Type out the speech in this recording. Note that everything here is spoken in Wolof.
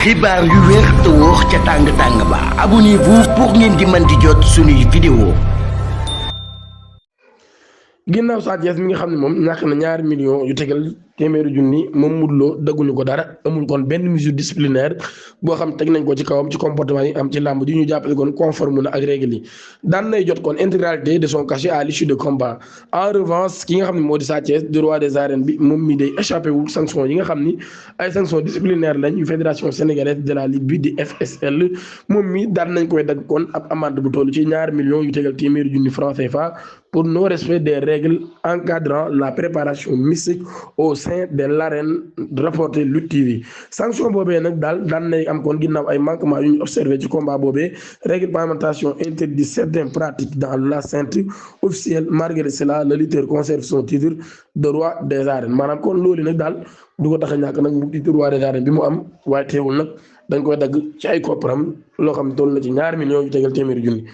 xibaar yu wér te wóor ca tàng tàng ba abonnez-vous pour ngeen di mën di jot suñuy vidéo. ginnaaw Sa Thiès mi nga xam ne moom ñàkk na ñaari millions yu tegal téeméeri junni moom Modou Lo dagguñu ko dara amul kon benn mesure disciplinaire boo xam teg nañ ko ci kawam ci comportement yi am ci làmb ji ñu jàppale kon conforme na ak règle yi daan nay jot kon intégralité de son cachet à l'issue de combat. En revanche ki nga xam ne moo di Sa Thiès du roi des arènes bi moom mi day échappé wu sanction yi nga xam ni ay sanctions disciplinaires lañ yu fédération sénégalaise de la lutte bi di FSL moom mi daan nañ koy dagg kon ab amende bu toll ci ñaari millions yu tegal téeméeri junni francs CFA pour non respect des règles encadrant la préparation mystique au sein de l'arène rapporté Lutte TV. Sanction boobee nag daal daan nay am kon ginnaaw ay manquements yu ñu observé ci combat boobee réglementation interdit certaines pratiques dans l'enceinte officielle. Malgré cela le lutteur conserve son titre de roi des arènes maanaam kon loolu nag daal du ko tax a ñàkk nag mu titre roi des arènes bi mu am waaye teewul nag dañ koy dagg ci ay kopparam loo xam ne toll na ci ñaari millions yu tegal téeméeri junni.